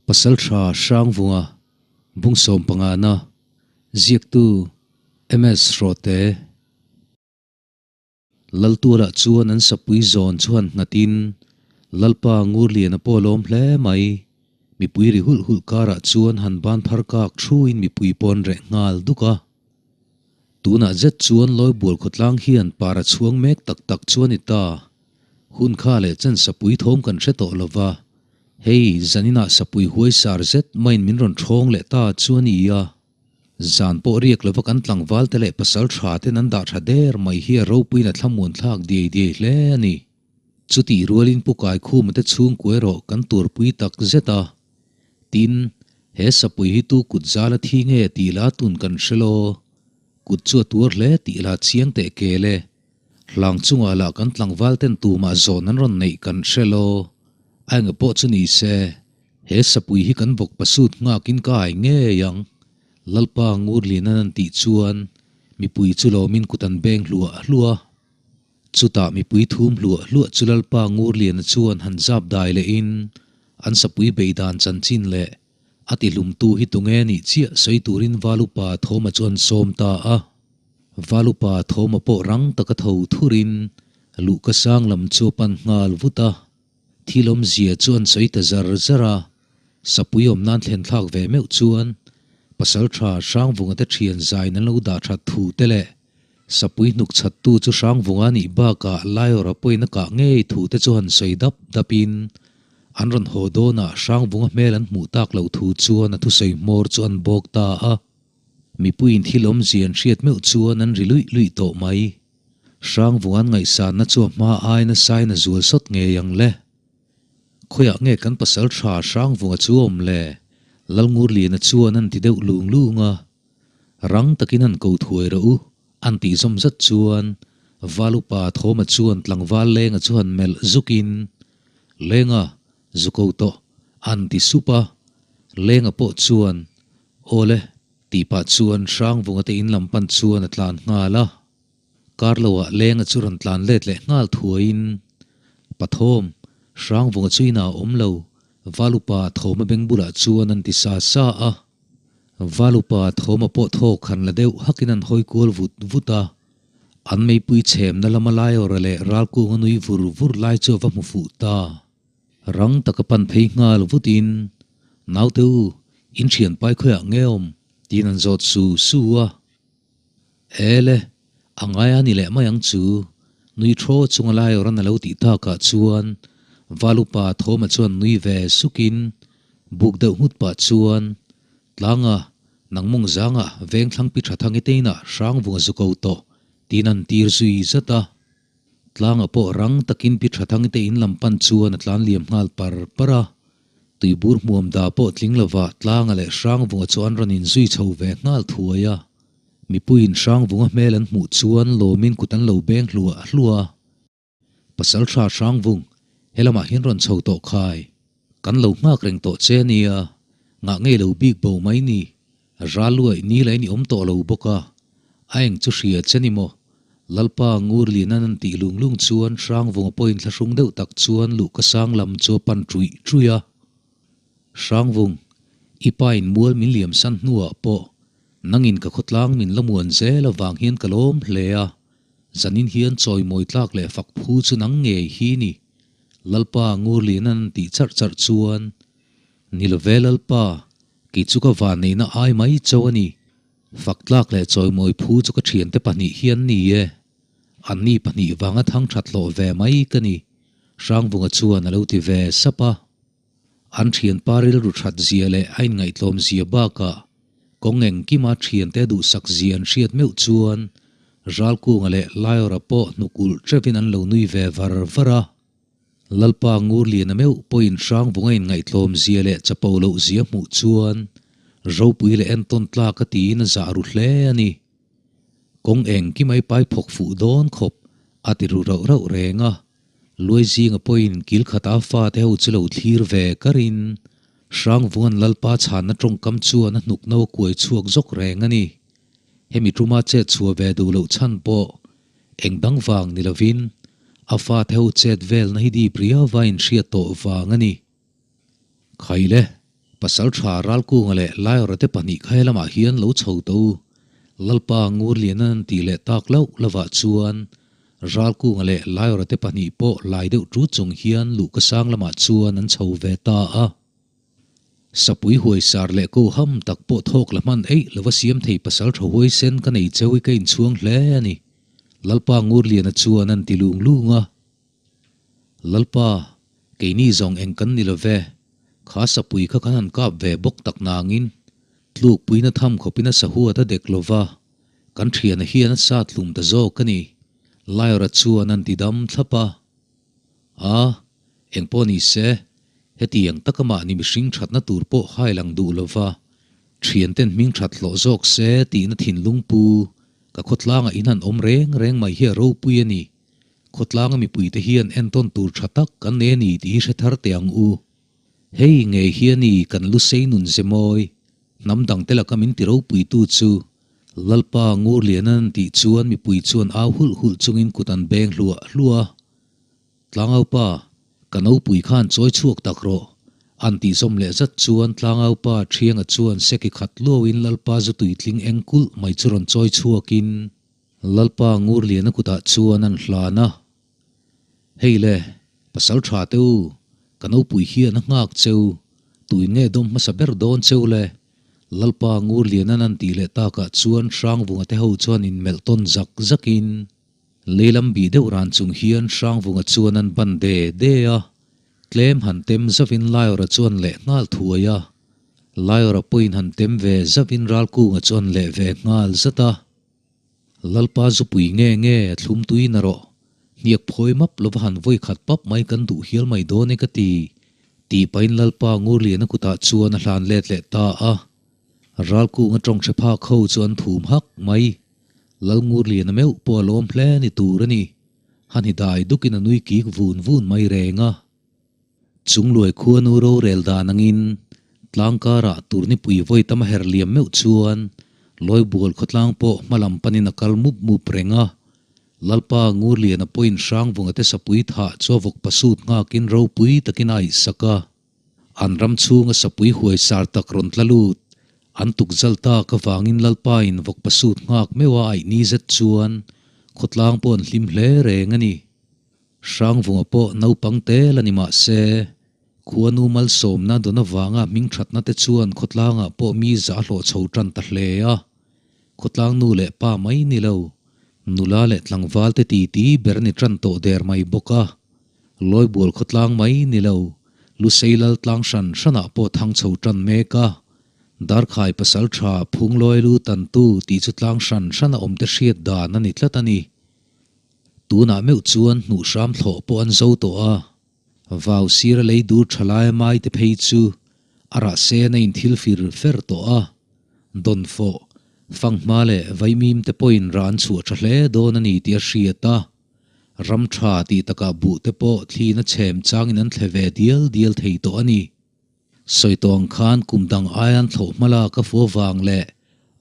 Pasaltha Hrangvunga Bungsawm pangana ziaktu MS Hrawte Laltualah chuan an sapui zawn chuan nghatin Lalpa Ngurliana pawh a lawm hle mai. Mipui ri hulh hulh karah chuan han ban phar kak thuin mipui pawh an reh nghal duk a. Tunah zet chuan Lawibual khawtlang hian para chhuang mek tak tak chu a ni ta. Hun kha leh chen sapui thawm kan hre tawh lo va, hei zaninah sapui huai sar zet maiin min rawn thawng leh ta chu a ni a. Zan pawh riak lova kan tlangval te leh pasal tha ten an dah tha der mai hi a ropuiin a thlamuan thlak diai diai hle a ni. Chutih rualin Pu Kaikhuma te chhungkua erawh kan turpui tak zet a. Tin, he sapui hi tu kut zal a thi nge tih la tun kan hre lo. Kut chu a tuar hle tih la chiang teh kel e. Hlang chungah lah kan tlangval ten tumah zawn an rawn neih kan hre lo. A eng pawh chu ni se, he sapui hi kan vawk pasut nghakin ka ai ngei ang. Lalpa Ngurlian an tih chuan mipui chu lawmin kut an beng hluah hluah a. Chutah mipui thum hluah hluah chu Lalpa Ngurliana chuan han zap dai lehin an sapui beidan chanchin leh a tihlumtu hi tunge nih chiah sawi turin Valupa Thawma chu an sawm ta a. Valupa Thawma pawh rang taka tho thurin luhka sang lam chu a pan nghal vut a. Thil awmzia chu an sawi ta zar zar a, sapui awm nan thlen thlak ve meuh chuan Pasalṭha Hrangvunga te ṭhian zain an lo dah ṭhat thu te leh Sapui hnuk chhattu chu Hrangvunga nih bakah Laiawra pawhin a kah ngei thu te chu han sawi dap dapin an rawn haw dawnah Hrangvunga hmel an hmuh tak loh thu chuan a thusawi hmawr chu an bawk ta a. Mipuiin thil awmzia an hriat meuh chuan an ri luih luih tawh mai. Hrangvunga'n ngaihsanna chu a hma aiin a sain a zual sawt ngei ang le. Khawiah nge kan pasal tha Hrangvunga chu awm le? Lalngurliana chuan an ti deuh lung lung a. Rang takin an ko thuai rawh u, an tih zawm zat chuan Valupa Thawma chuan tlangval Lenga chu han melh zukin, Lenga, zu ko tawh, an ti sup a. Lenga pawh chuan, Awle, tih pah chuan Hrangvunga te in lam pan chuan a tlan nghal a. Kar loah Lenga chu rawn tlan let leh nghal thuaiin, Pathawm, Hrangvunga chu inah a awm lo, Valupa Thawma beng bulah chuan an ti sa sa a. Valupa Thawma pawh thawk han la deuh hakin an hawi kual vut vut a. An meipui chhemna lama Laiawra leh Ralkunga nui vur vur lai chu a va hmu fuh ta. Rang taka pan phei nghal vutin, Naute u, in thianpai khawiah nge awm? tiin an zawt su su a. Ele, a ngai a ni leh mai ang chu. Nui thaw chunga Laiawran a lo tih takah chuan Valupa Thawma chuan nui ve sukin buk deuh nghut pah chuan Tlanga, nangmawng zanga veng thlangpi tha thang i teinah Hrangvunga zu ko tawh tiin an tir zui zat a. Tlanga pawh rang takin pi tha thang i te in lam pan chuan a tlan liam nghal par par a. Tuibur hmuam da pawh tling lova Tlanga leh Hrangvunga chu an rawn inzui chho ve nghal thuai a. Mipuiin Hrangvunga hmel an hmuh chuan lawmin kut an lo beng hluah hluah a. Pasalṭha Hrangvung, helamah hian rawn chho tawh khai. Kan lo nghak reng tawh che ania, ngah ngei lo bik bo mai ni. Raluai ni lain i awm tawh lo bawk a, a eng chu hria che ni maw? Lalpa Ngurlian an tih lung lung chuan Hrangvunga pawhin thlahrung deuh tak chuan luhka sang lam chu a pan ṭuih ṭuih a. Hrangvung, i pa in mual min liam san hnuah pawh nangin ka khawtlang min la muan zel avang hian ka lawm hle a, zanin hian chawimawi tlak leh fak phu chu nang ngei hi ni. Lalpa Ngurlian an tih charh charh chuan, Ni lo ve Lalpa, kei chu ka vanneihna ai mai cho a ni. Fak tlak leh chawimawi phu chu ka thiante pahnih hian ni e. Anni pahnih vanga thang that hlawh ve mai ka ni, Hrangvunga chuan a lo ti ve sap a. An thianpa rilru that zia leh a inngaihtlawm zia bakah kawng engkima thiante duhsak zia an hriat meuh chuan Ralkunga leh Laiawra pawh hnukulh teuhin an lo nui ve var var a. Lalpa Ngurliana meuh pawhin Hrangvunga inngaihtlawm zia leh chapo loh zia hmuh chuan ropui leh entawn tlak a tiin a zah ru hle a ni. Kawng engkim ai pai phawk fuh dawn khawp a ti ru rauh rauh reng a. Luai zinga pawhin kil khata fate ho chu lo thlir ve karin Hrangvunga'n Lalpa chhanna tawngkam chuan a hnuk no a kuai chhuak zawk reng a ni. Hemi tuma chet chhuah ve duh loh chhan pawh eng dang vang ni lovin a fate ho chet velna hi dip riauva inhriat tawh vang a ni. Khaile! Pasalṭha Ralkunga leh Laiawrate pahnih kha helamah hian lo chho to u. Lalpa Ngurliana'n an tih leh tak lauh lovah chuan Ralkunga leh Laiawrate pahnih pawh lai deuh ṭut chung hian luhka sang lamah chuan an chho ve ta a. Sapui huaisar leh ko ham tak pawh thawk la hman eih lova siam thei pasalṭha huaisen ka nei cheu i ka inchhuang hle a ni. Lalpa Ngurliana chuan an ti lung lung a. Lalpa, keini zawng eng kan ni lo ve, kha sapui kha kan han kap ve bawk tak nangin tlukpuina tham khawpin a sahuat a dek lo va, kan thiana hian a sat hlum ta zawk a ni, Laiawra chuan an ti dam thlap a. A, eng pawh ni se, hetiang taka mahni mihring thatna tur pawh hai lang duh lo va, thianten hming that hlawh zawk se tihna thinlung pu, ka khawtlangah in han awm reng reng mai hi a ropui a ni. Khawtlanga mipuite hian entawn tur tha tak kan nei a ni tih hi hre thar teh ang u. Hei ngei hi a ni kan Lusei nun ze mawi, hnam dangte laka min ti ropuitu chu. Lalpa Ngurliana'n tih chuan mipui chuan au hulh hulh chungin kut an beng hluah hluah a. Tlangaupa, ka nopui khan chawi chhuak tak rawh, an tih zawm leh zat chuan Tlangaupa Thianga chuan seki khat luauin Lalpa zu tuitling eng kulh mai chu rawn chawi chhuakin, Lalpa Ngurliana kutah chuan an hlan a, Hei le, pasal tha te u, ka nopui hian a nghak cheu, tuin nge dawm hmasa ber dawn cheu le? Lalpa Ngurliana'n an tih leh takah chuan Hrangvunga te ho chuan inmelh tawn zak zakin leilam bih deuh ran chung hian Hrangvunga chuan an ban de de a, tlem han tem zavin Laiawra chuan leh nghal thuai a, Laiawra pawhin han tem ve zavin Ralkunga chuan leh ve nghal zat a. Lalpa zupui nge nge a thlum tui na rawh. Hniak phawi map lova han vawi khat pap mai kan duh hial mai dawn e ka ti. Tih pahin Lalpa Ngurliana kutah chuan a hlan let leh ta a. Ralkunga tawng hre phak ho chu an thum hak mai. Lal Ngurliana meuh pawh a lawm hle ni tur a ni. Han hi dai dukin a nui kik vun vun mai reng a. Chungluai khuanu rorel dan angin tlangkarah turnipui vawi tam a her liam meuh chuan Lawibual khawtlang pawh hmalam panin a kal mup mup reng a. Lalpa Ngurliana pawhin Hrangvunga te sapui thah chu a vawk pasut nghakin ropui takin a aihsak a. An ram chhunga sapui huai sar tak rawn tla lut an tuk zal tak avangin Lalpain vawk pasut nghak meuh a aih ni zet chuan khawtlang pawh an hlim hle reng a ni. Hrangvunga pawh naupang tel a ni mah se, khuanu malsawmna dawn avanga hming thatna te chuan khawtlangah pawh mi zah hlawh chho tan ta hle a. Khawtlang nu leh pa mai ni lo, nula leh tlangval te titi ber a ni tan tawh der mai bawk a. Lawibual khawtlang mai ni lo, Lusei lal tlang hran hranah pawh thang chho tan mek a. Darkhai pasal tha phunglawi lu tantu tih chu tlang hran hrana awmte hriat dan a ni tlat a ni. Tunah meuh chuan hnuh hram thlawh pawh an zo tawh a, vau sira lei dur tha lai mai te phei chu a rah sen a inthil fir fer tawh a, dawnfawh, fanghma leh vaimim te pawhin rah an chhuah tha hle dawn a ni tih a hriat a, ram tha tih takah buh te pawh thlin a chhem changin an thle ve dial dial thei tawh a ni. Sawi tawh ang khan kum dang aian thlawh hma lak a fu avang leh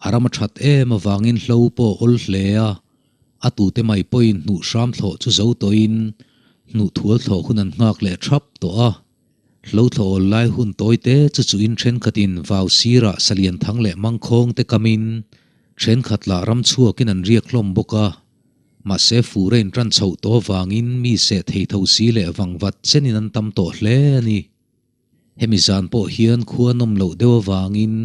a ram a that em avangin hlo pawh a awl hle a, a tute mai pawhin hnuh hram thlawh chu zo tawhin hnuh thual thlawh hun an nghak leh thap tawh a. Hlo thlawh awl lai hun tawi te chu chuin thenkhatin vau sirah salian thang leh mangkhawng te kamin thenkhat lah ram chhuakin an riak hlawm bawk a. Mahse fur a intan chhoh tawh avangin mi seh thei tho si leh vangvat chenin an tam tawh hle a ni. Hemi zan pawh hian khua nawm loh deuh avangin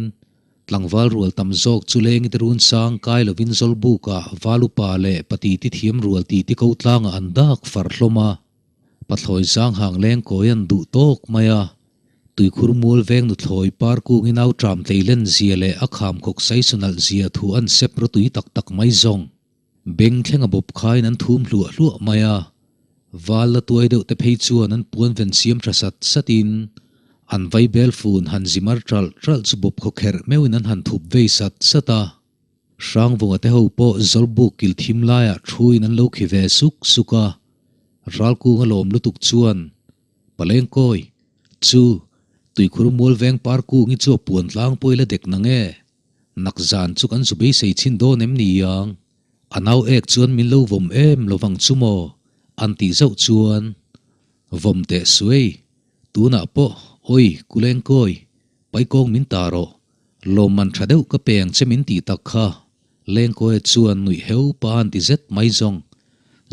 tlangval rual tam zawk chu lengite run sang kai lovin Zawlbukah Valupa leh Patiti thiam rual titi ko tlangah an dak far hlawm a. Pathlawi zang hang leng kawi an duh tawk mai a. Tuikhur mual veng nuthlawi par kungin au ṭam tlei len zia leh a kham khawk sai sunalh zia thu an sep rawtui tak tak mai zawng. Beng thleng a bawp khain an thum hluah hluah mai a, val la tuai deuh te phei chuan an puan ven siam tha sat satin an vaibel fun han zi mar ṭalh ṭalh chu bawp khaw kherh meuhin an han thup vei sat sat a. Hrangvunga te ho pawh Zawlbuk kil thim laiah thuin an lo khi ve suk suk a, Ralkunga lawm lutuk chuan, Palengkawi, chu, tuikhur mual veng par kungi chu a puan tlang pawh i la dek nange? Nak zan chu kan zu beisei chhin dawn em ni ang? A nau ek chuan min lo vawm em lovang chu maw? An tih zauh chuan, Vawm teh suai, tunah pawh, awi, Kulengkawi! Paikawng min ta rawh, lawmman tha deuh ka pe ang che min tih tak kha, Lengkawia chuan nuih heu pa an ti zet mai zawng.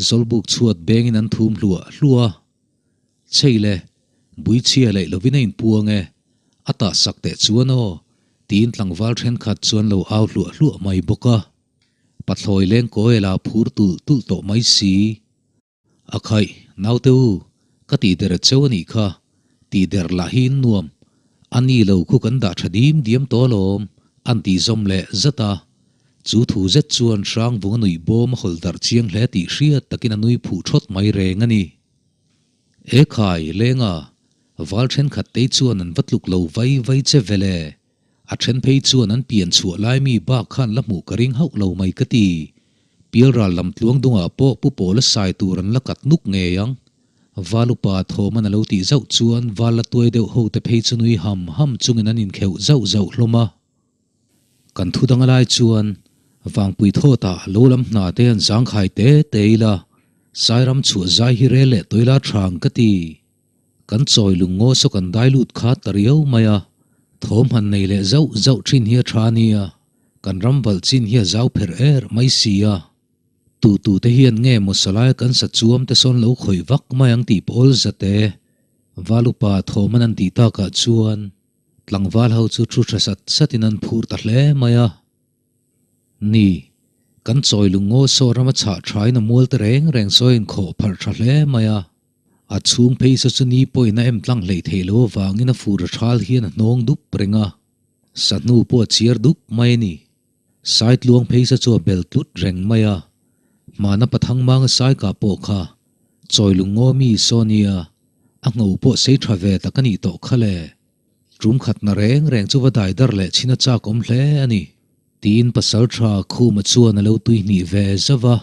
Zawlbuk chhuat bengin an thum hluah hluah a. Chei le, Buichhia leih lovin a inpuang e, a tah sak teh chuan aw, tiin tlangval thenkhat chuan lo au hluah hluah mai bawk a. Pathlawi Lengkawia la phur tulh tulh tawh mai si. A khaih, naute u, ka tih der cheu a nih kha, tih der lah hi in nuam. A ni lo khu kan dah tha dim diam tawh alawm, an tih zawm leh zat a. Chu thu zet chuan Hrangvung a nuih bawm a hawlh darh chiang hle tih hriat takin a nui phuh thawt mai reng a ni. E khai, Lenga, val thenkhat tei chuan an va tluk lo vai vai che vele. A then phei chuan an pian chhuah lai mi bak khan la hmuh ka ring hauh lo mai ka ti. Pialral lam tluang dungah pawh pu Pawla sai tur an la kat nuk ngei ang. Val upa thawm an a lo tih zauh chuan val la tuai deuh ho te phei chu nui ham ham chungin an inkheuh zauh zauh hlawm a. Kan thu dang a lai chuan Vangpui thawtah lo lam hna te an zangkhai te te ila, Sairam chhuah zai hi rel leh tawila thang ka ti. Kan chawi lung ngaw saw kan dai lut kha ta riau mai a, thawm han nei leh zauh zauh thin hi a tha nia, kan ram valh chin hi a zau pherh er mai si a. Tu tu te hian nge maw salai kan sa chuam te sawn lo khawih vak mai ang tih pawl zate Valupa thawm an an tih takah chuan tlangval ho chu thu tha sat satin an phur ta hle mai a. Ni, kan chawi lung ngaw saw rama chhah thain a mual te reng reng saw a inkhawh pharh tha hle mai a. A chhung phei saw chu ni pawhin a em tlang hleih theih loh avangin a fur a thal hian a hnawng dup reng a, sahnu pawh a chiar dup mai a ni. Saitluang phei saw chu a bel tlut reng mai a, hmana pathang manga saikah pawh kha chawi lung ngaw mi saw nia, a ngho pawh sei tha ve tak a nih tawh kha le. Tum khatna reng reng chu va dai dar leh chhin a chak awm hle a ni, tiin pasaltha Khuma chuan a lo tuihnih ve zauh a.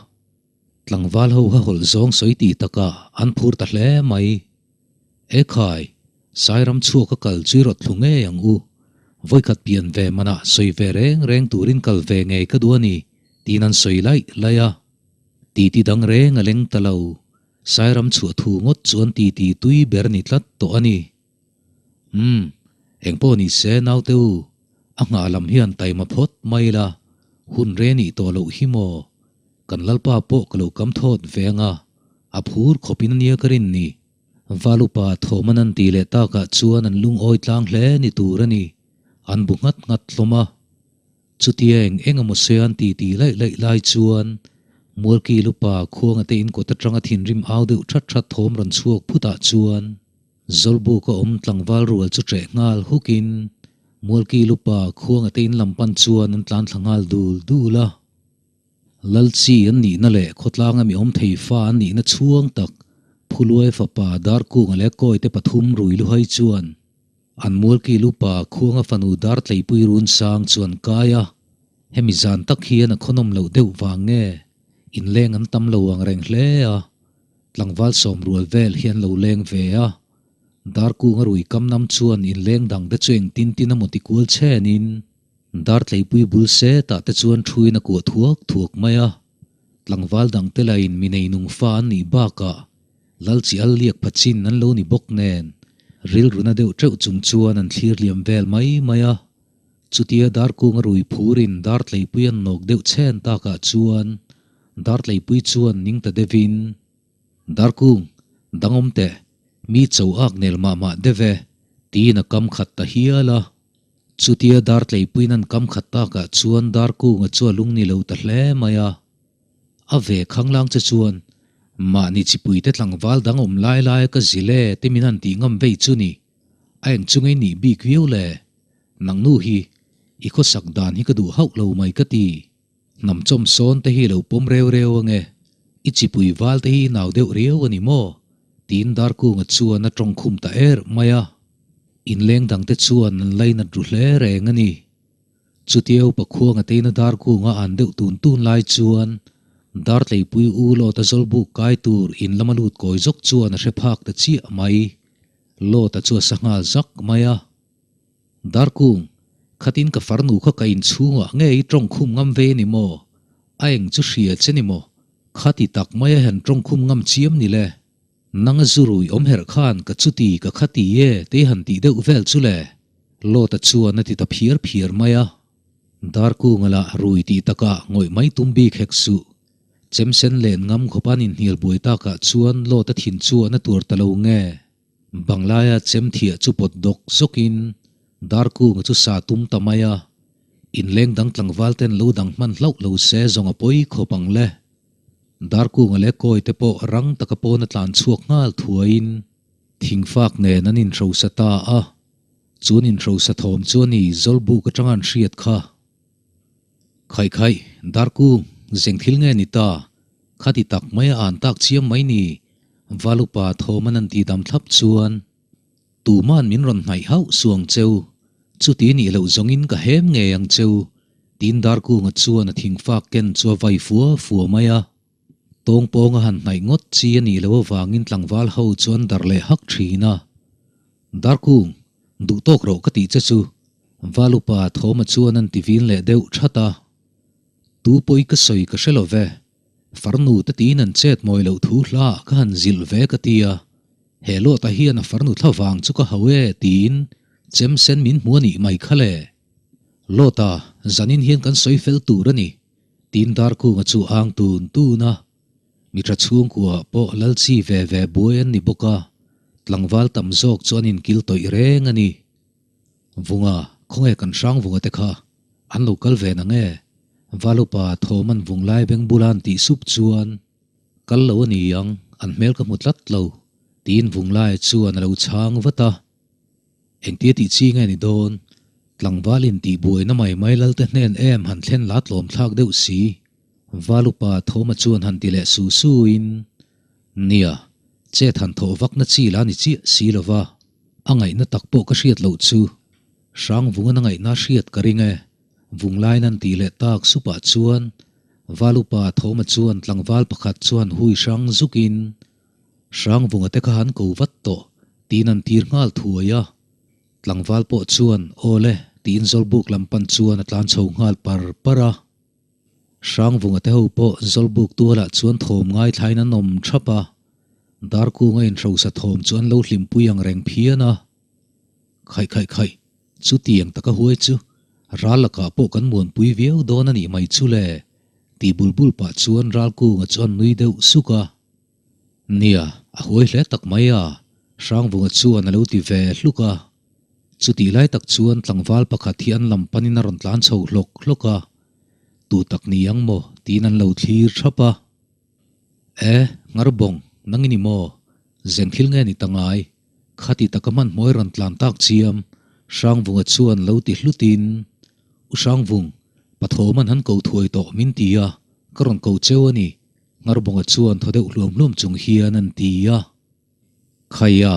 Tlangval ho ha hawlh zawng sawi tih takah an phur ta hle mai. E khai, Sairam chhuak a kal chu i rawt thlu ngei ang u. Vawikhat pian ve manah sawi ve reng reng turin kal ve ngei ka duh a ni, tiin an sawi laih laih a. Titi dang reng a leng ta lo. Sairam chhuah thu ngawt chuan titi tui ber ni tlat tawh a ni. Umm, engpawh ni se naute u, a nghah lam hian taima phawt mai la, hun re nih tawh loh hi maw? Kan Lalpa pawh ka lo kam thawt ve anga, a phur khawpin a nia ka rin ni. Val upa thawm an an tih leh takah chuan an lungawi tlang hle ni tur a ni, an bu nghat nghat hlawm a. Chutia eng eng emaw se an ti ti laih laih lai chuan Mualkil upa Khuanga te in kawt atanga thinrim au deuh that that thawm rawn chhuak phutah chuan Zawlbuk a awm tlangval rual chu ṭeh nghal hukin Mualkil upa Khuanga te in lam pan chuan an tlan thla nghal dul dul a. Lalchi an nihna leh khawtlanga mi awm thei fa an nihna chhuang tak Phuluai fapa Darkunga leh Kawite pathum rui luhai chuan An Mualkil upa Khuanga fanu Dartleipui run sang chu an kai a, hemi zan tak hian a khawnawm loh deuh vang nge inleng an tam lo ang reng hle a, tlangval sawm rual vel hi an lo leng ve a. Darkunga rui kam nam chuan inleng dang te chu engtin tin a maw ti kual chenin Dartleipui bul setah te chuan thuin a kuah thuak thuak mai a, tlangval dang te lahin mi neinung fa an nih bakah Lalchi al liak pha chin an lo ni bawk nen, rilruna deuh teuh chung chuan an thlir liam vel mai mai a. Chutia Darkunga rui phurin Dartleipui an nawk deuh chhen takah chuan Dartleipui chuan ning ta deuhin, Darkung, dangawm teh, mi cho ak nel mah mah deuh e, tiin a kam khat ta hial a. Chutia Dartleipuiin an kam khat takah chuan Darkunga chu a lung ni lo ta hle mai a. A ve khanglang che chuan, Mahni chipuite tlangval dang awm lai laia ka zil e te min han tih ngam vei chu ni. A eng chu ngei nih bik viau le. Nang nu hi, i khawsak dan hi ka duh hauh lo mai ka ti. Hnam chawm sawn te hi lo pawm reu reu ange. I chipui val te hi i nau deuh riau a ni maw? Tiin Darkunga chuan a tawng khum ta er mai a. Inleng dangte chuan an lainat ru hle reng a ni. Chutia upa khuanga teina dar kunga an deuh tun tun lai chuan Dartleipui u Lawta zawlbuk kai tur in lama lut kawi zawk chuan a hre phak ta chiah mai. Lawta chu a sa nghal zak mai a. Darkung, khatin ka farnu kha ka inchhungah nge i tawng khum ngam ve ni maw? A eng chu hria che ni maw? Khati tak maia han tawng khum ngam chiam ni le. Nanga zu rui awm herh khan ka chuti ka khati e tei han tih deuh vel chu le. Lawta chuan a ti ta phiar phiar mai a. Darkunga lah rui tih takah ngawih mai tum bik hek suh. Chemsen len ngam khawp an inhnial buai takah chuan Lawta thin chuan a tuar ta lo nge? Banglaia chem thiah chu pawt dawk zawkin Darkunga chu sa tum ta mai a. Inleng dang tlangval ten lo dang hman hlauh lo se zawng a pawi khawp ang le. Darkunga leh kawi te pawh rang taka pawn a tlan chhuak nghal thuaiin thingfak nen an inhrosa ta a. Chuan inhrosa thawm chu a ni Zawlbuk atanga an hriat kha. Khaih khaih, Darkung, zeng thil nge ni ta? Khati tak mai a an tak chiam mai ni, Valupa thawm an an ti dam thlap chuan tuman min rawn hnaih hauh suang cheu, chuti nih loh zawngin ka hem ngei ang cheu, tiin Darkunga chuan a thingfak ken chu a vai fua fua mai a. Tawngpawnga han hnaih ngawt chi a nih loh avangin tlangval ho chu an darh leh hak thin a. Darkung, duh tawk rawh ka tih che chu, Valupa Thawma chuan an ti vin leh deuh that a. Tu pawi ka sawi ka hre lo ve, farnu te tiin an chet mawi loh thu hla ka han zilh ve ka ti a, he lawtah hian a farnu thla vang chu ka hau e tiin chem sen min hmu a nih mai kha le. Lawta, zanin hian kan sawi fel tur a ni, tiin Darkunga chu ang tun tun a. Mi tha chhungkua pawh lal chi ve ve buai an ni bawk a, tlangval tam zawk chu an inkil tawih reng a ni. Vunga, khawnge kan hrang vunga te kha an lo kal ve nang e? Valupa thawm an vung lai beng bula an tih sup chuan, Kal lo a ni ang, an hmel ka hmu tlat lo, tiin vung lai chuan a lo chhang vat a. Engtia tih chi nge ni dawn? Tlangval in tih buaina mai mai lalte hnen em han thlen la tlawm thlak deuh si. Valupa Thawma chuan han ti leh su su in, Nia, chet han thawh vakna chi la ni chiah si lo va, a ngaihna tak pawh ka hriat loh chu. Hrangvungan a ngaihna hriat ka ring e, Vunglain an tih leh tak supah chuan Valupa Thawma chuan tlangval pakhat chuan hui hrang zukin, Hrangvunga te kha han ko vat tawh, tiin an tir nghal thuai a. Tlangval pawh chuan, Aw le, tiin Zawlbuk lam pan chuan a tlan chho nghal par par a. Hrangvunga te ho pawh Zawlbuk tualah chuan thawm ngaithlain an awm thap a, Darkunga inhrosa thawm chu an lo hlimpui ang reng phian a. Khaih khaih khaih, chutiang taka huai chu ral lakah pawh kan muanpui viau dawn a nih mai chu le, ti bul bul pah chuan Ralkunga chu an nui deuh suk a. Nia, a huai hle tak mai a, Hrangvunga chuan a lo ti ve hluk a. Chutih lai tak chuan tlangval pakhat hi an lam panin a rawn tlan chho hlawk hlawk a, Tu tak ni ang maw? tiin an lo thlir thap a. E, Ngarbawng, nang i ni maw? Zeng thil nge ni ta ngai? Khati taka hmanhmawh i rawn tlan tak chiam, Hrangvunga chuan lo ti hlutin, U Hrangvung, Pathawm an han ko thuai tawh min ti a, ka rawn ko cheu a ni, Ngarbonga chuan thaw deuh hluam hluam chung hian an ti a. Khaia,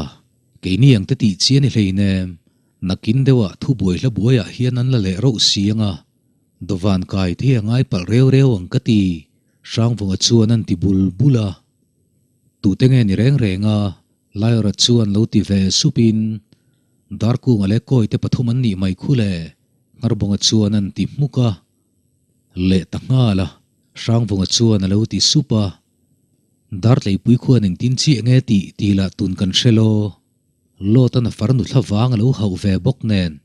keini ang te tih chi a ni hleinem, nakin deuhah thu buai hla buaiah hian an la leh rauh si ang a, dawvan kai te hi a ngai palh reu reu ang ka ti, Hrangvunga chuan an ti bul bul a. Tute nge ni reng reng a, Laiawra chuan lo ti ve supin, Darkunga leh Kawite pathum an nih mai khu le, Ngarbonga chuan an ti hmuk a. Leh ta nghal a, Hrangvunga chuan a lo ti sup a. Dartleipui khuan engtin chiah nge tih tih lah tun kan hre lo. Lawtan a farnu thla vang a lo hauh ve bawk nen,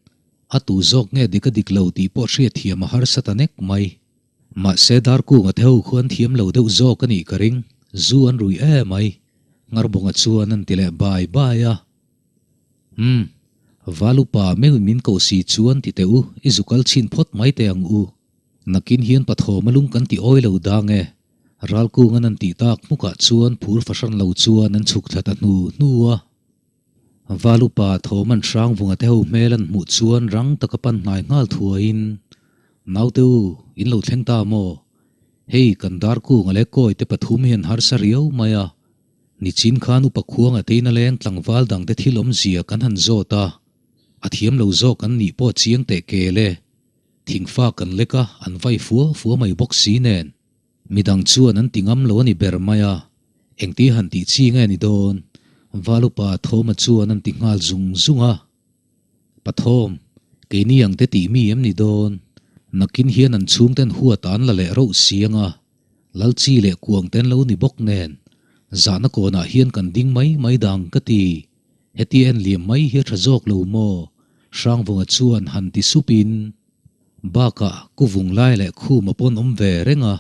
a tu zawk nge dik a dik lo tih pawh hriatthiam a harsa ta nek mai. Mahse Darkunga te ho khuan thiam lo deuh zawk a nih ka ring, zu an rui em mai, Ngarbonga chuan an ti leh bai bai a. Umm, Valupa meuhin min koh si chuan ti teh u, i zu kal chhin phawt mai teh ang u. Nakin hian Pathawma lung kan ti awi lo dang e. Ralkungan an tih tak hmukah chuan phur fahran lo chuan an chhuk thla ta hnu hnu a. Valupa Thawman Hrangvunga te ho hmel an hmuh chuan rang taka pan hnai nghal thuaiin, Naute u, in lo thleng ta maw? Hei kan Darkunga leh Kawi te pathum hian harsa riau mai a. Nichin khan upa khuanga tein a leng tlangval dangte thil awmzia kan han zawt a, a thiam lo zawk an nih pawh chiang teh kel e. Thingfa kan lek a, an vai fua fua mai bawk si nen. Midang chuan an ti ngam lo a ni ber mai a, engti han tih chi nge ni dawn? Valupa Thawma chuan an ti nghal zung zung a. Pathawm, keini ang te tih mi em ni dawn? Nakin hian an chhungten huat an la leh rauh si ang a, Lalchi leh kuang te an lo ni bawk nen, zahna kawnah hian kan ding mai mai dang ka ti. Heti en liam mai hi a tha zawk lo maw? Hrangvunga chuan han ti supin, Bakah kuvung lai leh khum a pawn awm ve reng a,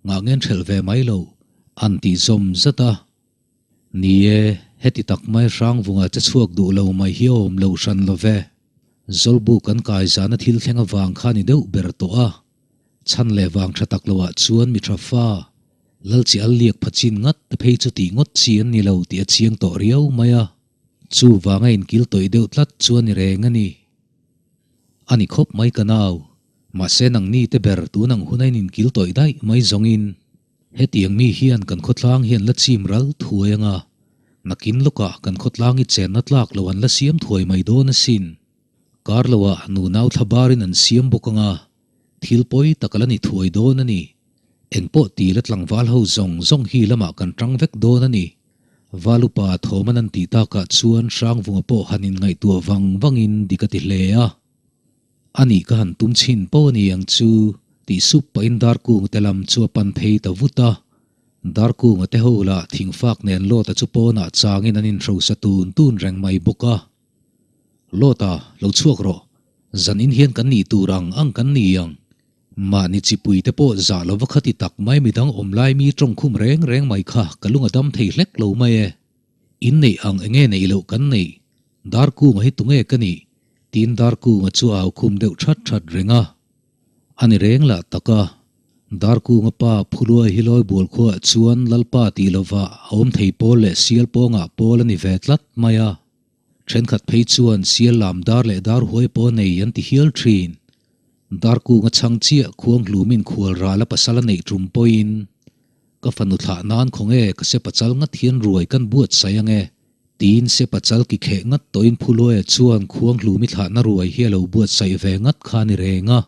ngah ngen hrelh ve mai lo, an ti zawm zat a. Ni e, heti tak mai Hrangvunga che chhuak duh lo mai hi a awm lo hran lo ve. Zawlbu kan kai zana thil thleng avang kha ni deuh ber tawh a. Chhan leh vang tha tak loah chuan mi tha fa, lal chi al liak pha chin ngat te phei chu tih ngawt chi an ni lo tih a chiang tawh riau mai a. Chu vanga inkil tawih deuh tlat chu a ni reng a ni. A ni khawp mai ka nau, mahse nangni te ber tun ang huna in inkil tawih daih mai zawngin hetiang mi hian kan khawtlang hian la chim ral thuai anga, nakin lawkah kan khawtlang i chenna tlak lo an la siam thuai mai dawn asin. Kar loah nunau thla barin an siam bawk anga, thil pawi tak a la ni thuai dawn a ni. Engpawh ti la tlangval ho zawng zawng hi lamah kan tang vek dawn a ni. Valupa thawm an an tih takah chuan Hrangvunga pawh han inngaihtuah vang vangin dik a ti hle a. A nih ka han tum chhin pawh a ni ang chu tih sup pahin Darkunga te lam chu a pan phei ta vut a. Darkunga te ho lah thingfak nen Lawta chu pawnah changin an inhrosa tun tun reng mai bawk a. Lawta, lo chhuak rawh. Zan in hian kan nih tur ang ang kan ni ang. Mahni chipui te pawh zah lova khati tak mai midang awm lai mi tawngkhum reng reng mai kha ka lung a dam thei hlek lo mai e. In neih ang enge neih loh kan neih? Darkunga hi tunge ka nih? Tiin Darkunga chu a au khum deuh that that reng a. A ni reng lah tak a. Darkunga pa Phuluai hi lawi bual khuaah chuan Lalpa tih lova a awm thei pawl leh sial pawngah pawl a ni ve tlat mai a. Thenkhat phei chuan sial lam dar leh dar huai pawh nei an ti hial thin. Darkunga chhang chiah khuang hlumin khual ral a pasal a neih tum pawhin ka fanu thlah nan khawnge ka se pachal ngat hian ruai kan buatsaih ange tiin se pachal ki kheh ngat tawhin Phuluaia chuan khuang hlumi thlahna ruai hi a lo buatsaih ve ngat kha a ni reng a.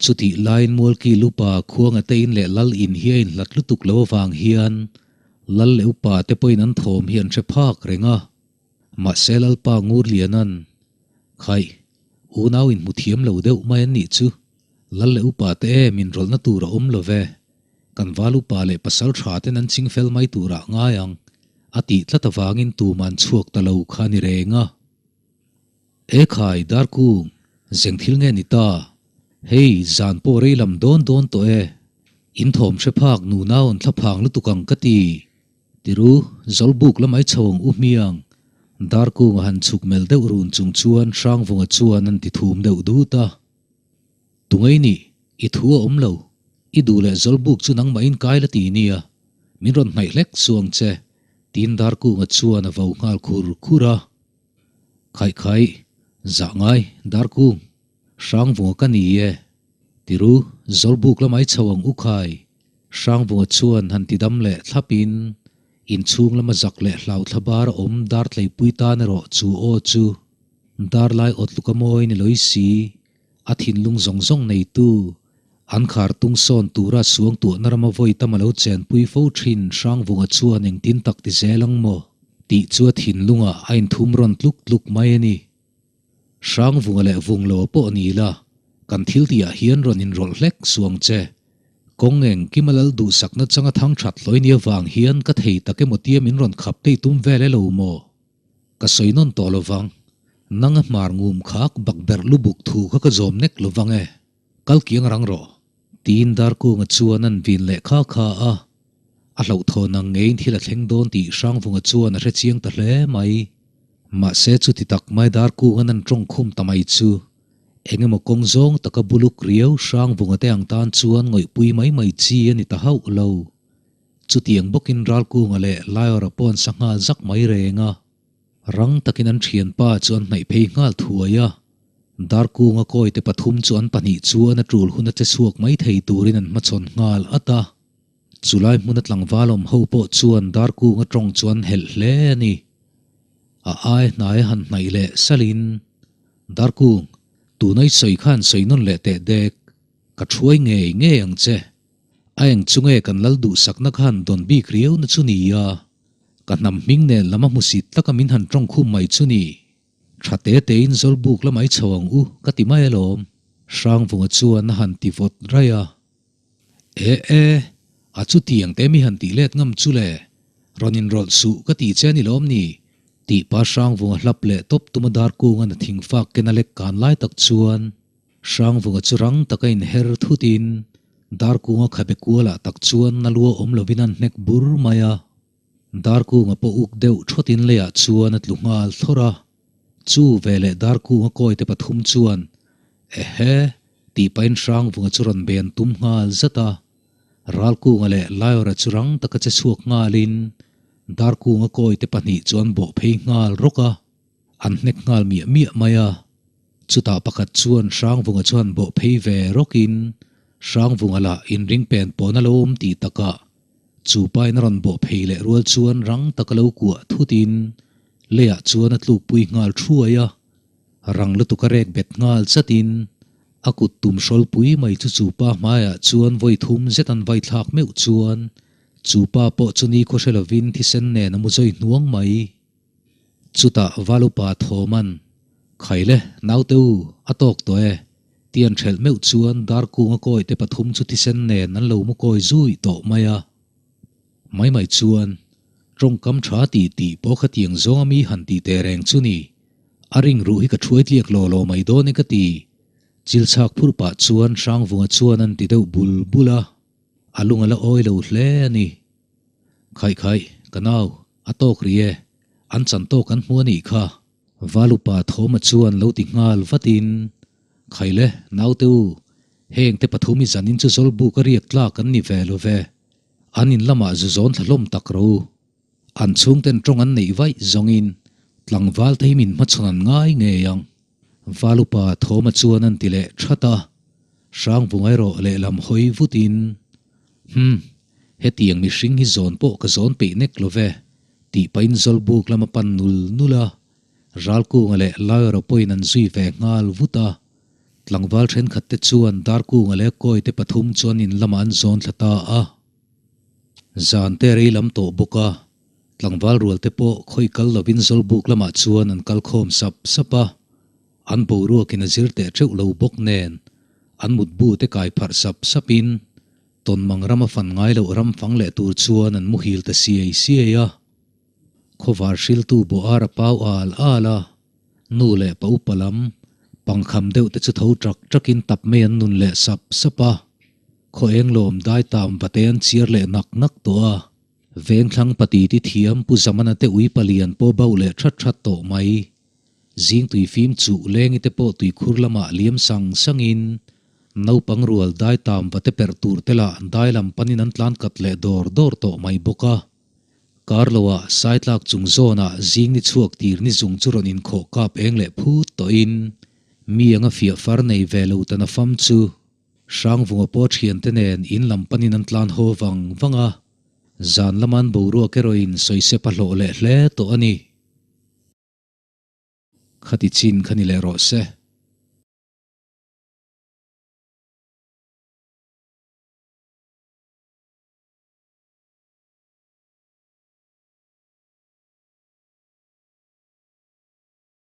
Chutih laiin Mualki lupa khuanga te in leh Lal in hi a inhlat lutuk lo avang hian Lal leh upa te pawhin an thawm hi an hre phak reng a. Mahse Lalpa Ngurliana'n, Khaih, unau inhmu thiam lo deuh mai an nih chu, Lal leh upa te em inrawlhna tur a awm lo ve, kan val upa leh pasal tha ten an ching fel mai turah ngai ang, a tih tlat avangin tuman chhuak ta lo kha a ni reng a. E khai, Darkung, zeng thil nge ni ta? Hei, zan pawh rei lam dawn dawn tawh e. In thawm hre phak nunau an thla phang lutuk ang ka ti. Tiru, Zawlbuk lamai chho ang u hmiang. Darkunga han chhuk melh deuh run chung chuan Hrangvunga chuan an ti thum deuh dut a. Tungei nih, i thu a awm lo. I duh leh Zawlbuk chu nangmahin kai la ti nia. Min rawn hnaih hlek chuang che, tiin Darkunga chuan a vo nghal khur khur a. Khaih khaih, zah ngai, Darkung, Hrangvunga ka ni e. Tiru, Zawlbuk lamai chho ang u khai. Hrangvunga chuan han ti dam leh thlapin, inchhung lama zak leh hlau thla bar a awm dar tleipui tan erawh chu aw chu dar lai awt luka mawi ni loi si, a thinlung zawng zawng neitu, an khar tung sawn tura suangtuahna rama vawi tam a lo chenpui fo thin Hrangvunga chuan engtin tak ti zel ang maw? tih chu a thinlungah a inthum rawn tluk tluk mai a ni. Hrangvunga leh Vungloa pawh ni la, kan thil tihah hian rawn inrawlh hlek suang che. Kawng engkim a lal duhsakna changa thang that hlawi ni avang hian ka thei tak emaw tia min rawn khap tei tum vel e lo maw? Ka sawi nawn tawh lovang. Nang a hmar ngum khak bakberh lubuk thu kha ka zawm nek lovang e. Kal kiang rang rawh. Tiin Darkunga chuan an vin leh kha kha a. A hlauhthawn ang ngeiin thil a thleng dawn tih Hrangvunga chuan a hre chiang ta hle mai. Mahse chuti tak mai Darkunga'n an tawng khum ta mai chu eng emaw kawng zawng taka buluk riau Hrangvunga te ang tan chuan ngawihpui mai mai chi a ni ta hauh lo. Chutiang bawkin Ralkunga leh Laiawra pawh an sa nghal zak mai reng a. Rang takin an thianpa chu an hnaih phei nghal thuai a. Darkunga kawite pathum chu an pahnih chuan a tul hun a che chhuak mai thei turin an hmachhawn nghal at a. Chulai hmuna tlangval awm ho pawh chuan Darkunga tawng chu an helh hle a ni. A ai hnai a han hnaih leh salhin, Darkung, tuna i sawi khan sawi nawn leh teh dek, ka thuai ngei ngei ang che. A eng chu nge kan lal duhsakna khan dawn bik riau na chu ni a, ka hnam hming nen lam a hmusit taka min han tawng khum mai chu ni. Tha te tein Zawlbuk lamai chho ang u ka ti mai alawm, Hrangvunga chuan a han ti vawt raih a. E e, a chutiang te mi han tih let ngam chu le, rawn inrawlh suh ka tih che a ni lawm ni? Tih pa Hrangvunga hlap leh tawp tuma Darkunga'n a thingfak ken a lek kan lai tak chuan Hrangvunga chu rang taka inher thutin Darkunga khabe kualah tak chuan na lua awm lovin an hnek bur mai a. Darkunga pawh uk deuh thawtin leiah chuan a tlu nghal thlawr a. Chu veleh Darkunga kawite pathum chuan Ehe! tih pahin Hrangvunga chu rawn ben tum nghal zat a. Ralkunga leh Laiawra chu rang taka che chhuak nghalin Darkunga kawite pahnih chu an bawh phei nghal rawk a, an hnek nghal miah miah mai a. Chutah pakhat chuan Hrangvunga chu han bawh phei ve rawkin Hrangvunga lah inring pen pawn a lo awm tih takah chu pain a rawn bawh phei leh rual chuan rang taka lo kuah thutin leiah chuan a tlukpui nghal thuai a. Rang lutuk a rek bet nghal chatin a kut tum hrawlpui mai chu chu pa hmaiah chuan vawi thum zet an vai thlak meuh chuan chu pa pawh chu ni khaw hre lovin thisen nen a mu zawi hnuang mai. Chutah Valupa Thawman, Khaile, naute u, a tawk tawh e, ti an hrelh meuh chuan Darkunga kawite pathum chu thisen nen an lo mu kawi zui tawh mai a. Mai mai chuan, Tawngkam tha tih tih pawh khatiang zawng a mi han tih teh reng chu ni. A ring ruh hi ka thuai tliak law law mai dawn e ka ti. Chil chhak phurh pah chuan Hrangvunga chuan an ti deuh bul bul a, a lung a la awi lo hle a ni. Khaih khaih, ka nau, a tawk rih e, an chan tawk an hmu a nih kha. Valupa Thawma chuan lo ti nghal vatin, Khaile, naute u, heng te pathum i zanin chu Zawlbuk a riak tlak an ni ve lo ve. An in lamah zu zawn thla hlawm tak ro. An chhungten tawng an neih vaih zawngin tlangval te hi min hmachhawn an ngai ngei ang. Valupa Thawma chuan an ti leh that a, Hrangvunga erawh lehlam hawi vutin, Hum, hetiang mihring hi zawn pawh ka zawn peih nek lo ve, tih pahin Zawlbuk lama pan nul nul a, Ralkunga leh Laiawra pawhin an zui ve nghal vut a. Tlangval thenkhat te chuan Darkunga leh Kawi te pathum chuan in lamah an zawn thla ta a. Zan te rei lam tawh bawk a, tlangval rual te pawh khawi kal lovin Zawlbuk lamah chuan an kal khawm sap sap a. An boruakin a zir teh theuh lo bawk nen an mutbu te kai pharh sap sapin Tawnmang rama fan ngai loh ram fang leh tur chuan an muhil ta siai siai a. Khawvar hriltu bawh ar a pau al al a, nu leh pa upa lam pangkham deuh te chu tho ṭak ṭakin tap mai an nun leh sap sap a, khaw eng lawm dai tam va te an chiar leh nak nak tawh a, Vengthlang pati ti thiam Pu Zamana te ui palian pawh bauh leh ṭhat ṭhat tawh mai. Zing tui fim chuh lengi te pawh tuikhur lamah liam sang sangin naupang rual dai tam va te perh tur te lah dai lam panin an tlan kat leh dawr dawr tawh mai bawk a. Kar loah Saitlak chung zawnah zing ni chhuak tir ni zung chu rawn inkhawh kap eng leh phut tawhin mi anga fiah far nei ve lo ta na fam chu Hrangvunga pawh thiante nen in lam panin an tlan haw vang vang a, zan lama an boruak erawhin sawisep a hlawh leh hle tawh a ni. Khati chin kha ni leh rawh se.